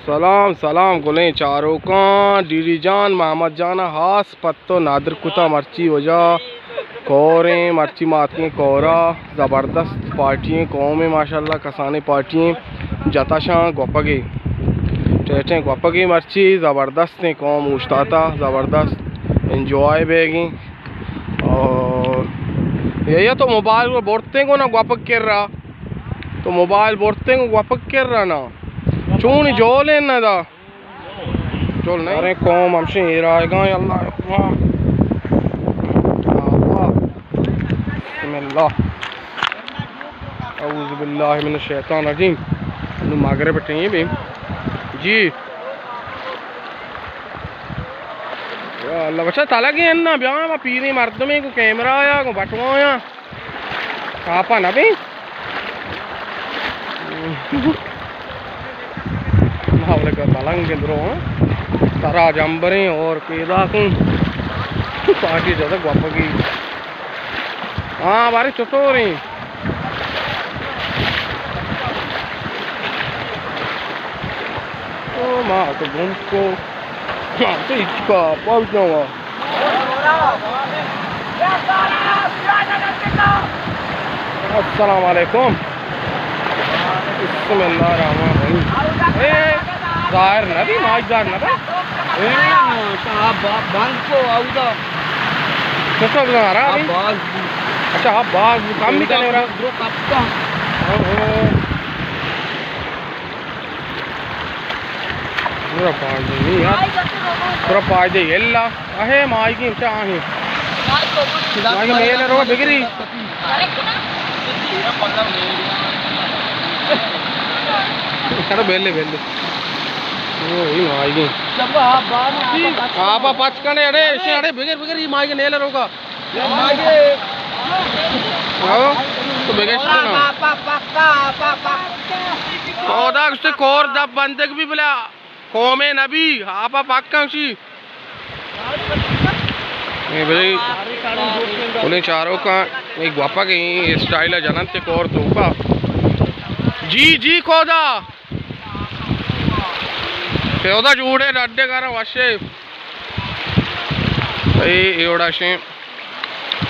سلام، سلام گلیں چاروکاں، ڈی ڈی جان، محمد جان ءَ ہاس پہ تو ندر کتا، مرچی وجہ کوریں، مرچی ما اتکیں کورا، زبردست پارٹی ایں، قوم ایں، ماشاءاللہ کسانیں پارٹی ایں، جتشاں گوپگے، ٹیٹیں گوپگے، مرچی زبردستیں قوم اوشتاتا، زبردست انجوائے بیگیں۔ اور یہ تو موبائل کو برتیں کو نا گوپگ کر رہا، تو موبائل برتیں کو گوپگ کر رہا نا، چونی جولیں نا دا۔ چول نہیں۔ ارے قوم ہمشیں ایر آئیگاں، یا اللہ اکبر۔ بسم اللہ۔ اعوذ باللہ من الشیطان الرجیم۔ انو مغرب ٹیم بی۔ جی۔ یا اللہ، بچا تلگی انا، بیا ما پیریں مردمے کو کیمرہ آیا، کو بٹوایا۔ آپا نہ بی۔ ماحول کا ملنگ درو، ہاں۔ ترا جمبریں اور پیدا کن۔ پارٹی جدا گوپگی۔ ہاں، بارے چطوریں؟ او ما تو گم کو۔ ہاں، تو ہچ کا پاو جاوا۔ السلام علیکم۔ بسم اللہ الرحمن الرحیم۔ اے، ظاہر نہ بی، ماج ظاہر نہ بی۔ اے، صاحب، با-، بند کو اودا۔ تو سب ظاہر آ بی؟ باز بی۔ اچھا، ہاں، باز بی۔ کم بی کنے ورا؟ درو کپتا۔ اوہو۔ پورا پائدے نہیں یار۔ پورا پائدے الا۔ اہے ماہیگی چا آہیں۔ ماہیگی میل رو بگری۔ کرو بیلے بیلے۔ او، یہ ماہیگی۔ آپا پچ کنے، اڑے، اسے اڑے بگر بگر، یہ ماہیگی نیل روگا۔ ہاں، تو بگشت نا۔ اودا گشتے کور دپ بندگ بی بلا قومے نبی، آپا پکاں شی۔ اے بھئی، انہیں چاروکاں، اے گوپا گئی، اے اسٹائل جنن تے کور توکا۔ جی، جی، کودا۔ کودا جوڑے ڈڈے کرا وشے۔ اے، اے وڑا شے۔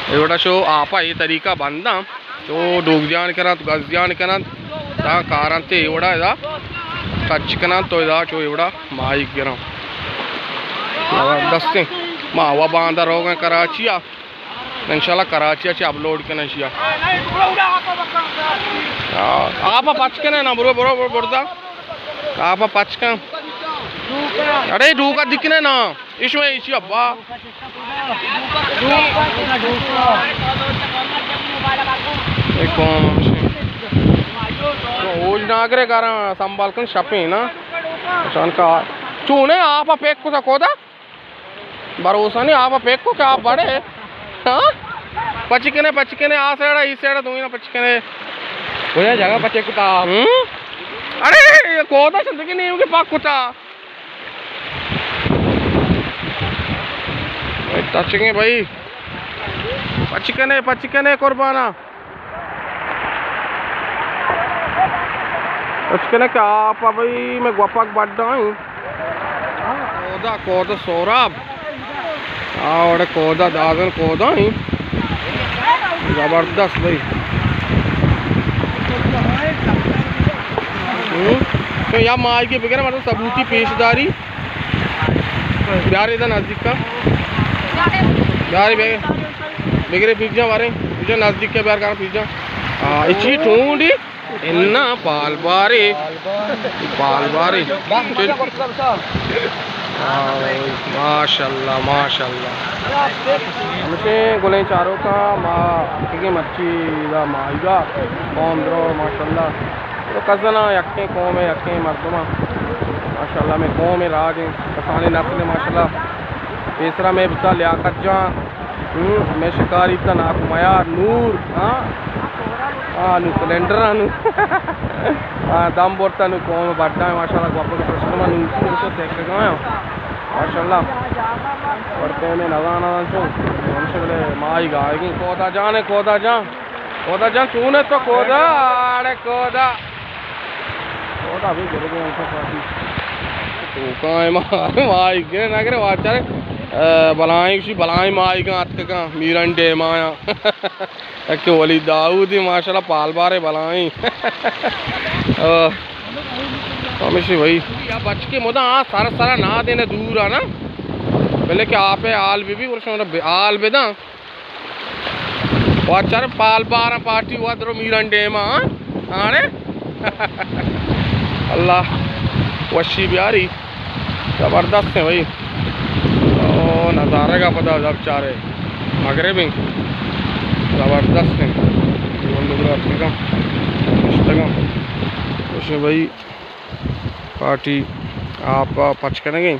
اے وڑا شو آپا اے طریقہ بنداں۔ چو ڈوک جان کننت، گز جان کننت، تا کارنت اے وڑا ادا ٹچ کننت تو ادا چو اے وڑا ماہیگ گرنت۔ زبردستیں۔ ما وا باندا روگاں کراچی آ۔ انشاءاللہ کراچی آ چہ اپلوڈ کناں اشیا۔ آ، آپا پچ کنے نا، برو، برو، برو، بردا۔ آپا پچ کن۔ اڑے ڈوکا دکنے نا۔ ایش میں ایشی ابا۔ اے قوم ہمشی۔ تو اوج ناگرے گاراں سنبھال کن شپیں نا۔ شان کا۔ چونے آپا پیک کتا کودا؟ بھروسہ نہیں، آپا پیک کو کہ آپ بڑے۔ ہاں؟ پچ کنے، پچ کنے، آ سیڑا، ای سیڑا، دوئینا پچ کنے۔ کوئی جگہ پچ کتا آپ۔ ہوں؟ اڑے، یہ کودا چند کے نہیں، کے پاک کتا۔ اے ٹچنگ ہے بھائی۔ پچ کنے، پچ کنے قربانا۔ پچ کنے کہ آپ بھائی میں گوپک بڈا ہوں۔ کودا، کودا سوراب۔ آ وڑے کودا دادن کودا ہی۔ زبردست بھائی۔ ہوں۔ تو یا ماہیگی بگر مطلب ثبوتی پیش داری۔ بیار ادا نزدیک کا۔ بیار بے-، بگرے پیجا بارے۔ پیجا نزدیک کا بیار کارا پیجا۔ ہاں، اچھی ٹھونڈی۔ انا پال بارے، پال بارے۔ آ، ماشاءاللہ، ماشاءاللہ۔ ہمشے گلیں چاروکاں ما کہ مرچی دا ماہیگا قوم درو، ماشاءاللہ۔ تو کزنا یکیں قوم ہے، یکیں مردم۔ ماشاءاللہ میں قوم راج ہیں، کسانی نسل ہے، ماشاءاللہ۔ پیسرا میں بتا لیاقت جان۔ ہوں، میں شکاری تا ناکو میار نور، ہاں؟ ہاں، نو سلنڈر آ نو۔ ہاں، دم بورتا نو قوم بڈا ہے، ماشاءاللہ، گوپا کے سسٹم آ نو، نو سیک گایا۔ ماشاءاللہ۔ ورتے میں نزانا چو، ہمشے بلے ماہیگ آئیگی۔ کودا جان ہے، کودا جان۔ کودا جان، چون ہے تو کودا؟ اڑے کودا۔ کودا بھی گر گئے ہیں پارٹی۔ کائیں ما، ماہیگ گرے نہ گرے واچارے، اے، بلائیں، گوشی بلائیں ماہیگاں اتکگاں میران ڈیم آیاں۔ کہ ولی داؤد ماشاءاللہ پالبارے بلائیں۔ آ، ہمیشی بھائی۔ یا بچکے مدام آ سر سرا نہ دینے دور آ نا۔ بلے کہ آپ حال بی بی، ورشن حال بداں۔ واچار پالباراں پارٹی وا درو میران ڈیم آ، ہاں؟ آڑے؟ اللہ وشی بیاری۔ زبردست ہیں بھائی۔ او نظارہ کا پتہ جب چارے مغرب ہیں۔ زبردست ہیں۔ بندو برا اتکگاں، نشتگاں۔ خوش ہیں بھائی۔ پارٹی آپ پچ کنگیں۔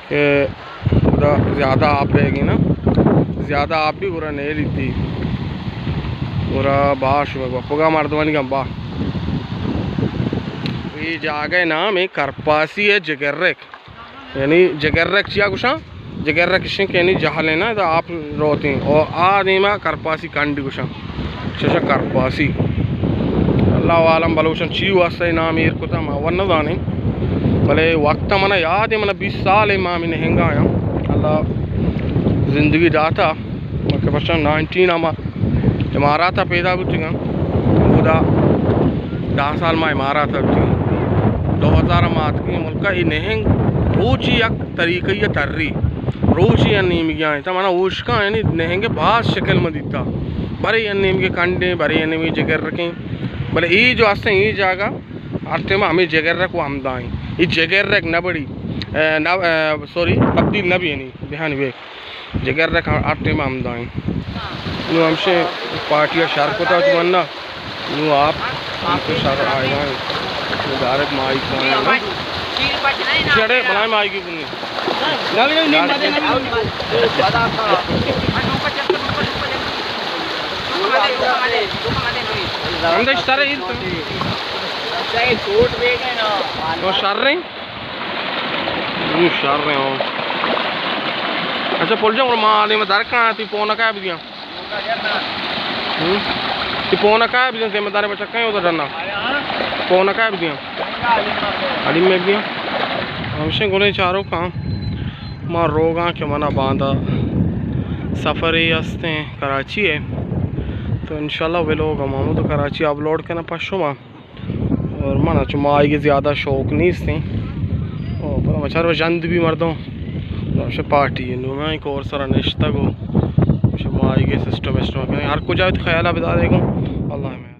کہ خدا زیادہ آپ بیگی نا، زیادہ آپ بی گڑا نیلیتی، گڑا باش میں گپگا مردمانی گم با۔ یہ جاگہ نام ہے کرپاسی ہے جگرک، یعنی جگرک چیا گوشاں؟ جگرک اشیں کہ یعنی جہل ہے نا، تو آپ روتیں اور آ دیما کرپاسی کنڈ گوشاں۔ چشا کرپاسی۔ اللہ عالم بلوچاں چی واسطہ نام ایر کتا ما ور نہ زانیں۔ بلے وقت منا یاد ہے، منا بیست سال ہے ما ہمے نہنگا آیاں۔ اللہ زندگی داتا، کہ بچاں نائنٹین ما امارات پیدا بوتگاں۔ اودا دہ سال ما امارات بوتگاں۔ دو ہزار ما آتکیں ملکا، اے نہنگ روچی یک طریقہ تری۔ روچی یا نیمگی آئیں تا منا اوشکاں یعنی نہنگ باز شکل ما دیتا۔ برے یا نیمگی کنڈیں، برے یا نیمگی جگرکیں۔ بلے اے جو ہستیں اے جاگہ ہر ٹائم ہمیں جگرک و ہمدائیں۔ اے جگرک نہ بڑی، اے، نہ، اے، سوری، تبدیل نہ بی یعنی بہانی بے۔ جگرک ہر ٹائم ہمدائیں۔ نو ہمشے پارٹی شر کتا تو منا۔ نو آپ ہم تو شر آئے گا۔ نو ڈائریکٹ مائی کھانا ہے نا۔ چڑے بلائیں مائی کی بنی۔ ہم دے شتر ہے تو۔ تو شر رہی؟ نو شر رہے ہو۔ اچھا پل جاؤ، ما آدم در کہاں تی پونا کا بھی دیا۔ ہوں؟ تی پونا کا بھی دیا، ذمہ دار بچا کہیں ادھر ڈرنا۔ پونا کا بھی دیا۔ اڑی میں بھی دیا۔ ہمشے گنے چاروں کا۔ ما روگاں کہ منا باندا سفرے ہستیں کراچی ہے۔ تو انشاءاللہ ویلوگ ہم ہم تو کراچی اپلوڈ کرنا پشو ما۔ اور منا چو ماہیگی زیادہ شوق نیست ہیں۔ او، پر مچار و جند بھی مردم۔ نوش پارٹی ہے، نو میں کور سرا نشتگ و۔ ماہیگی سسٹم اسٹم کریں۔ ہر کجا تو خیال بدارے گو۔ اللہ میں۔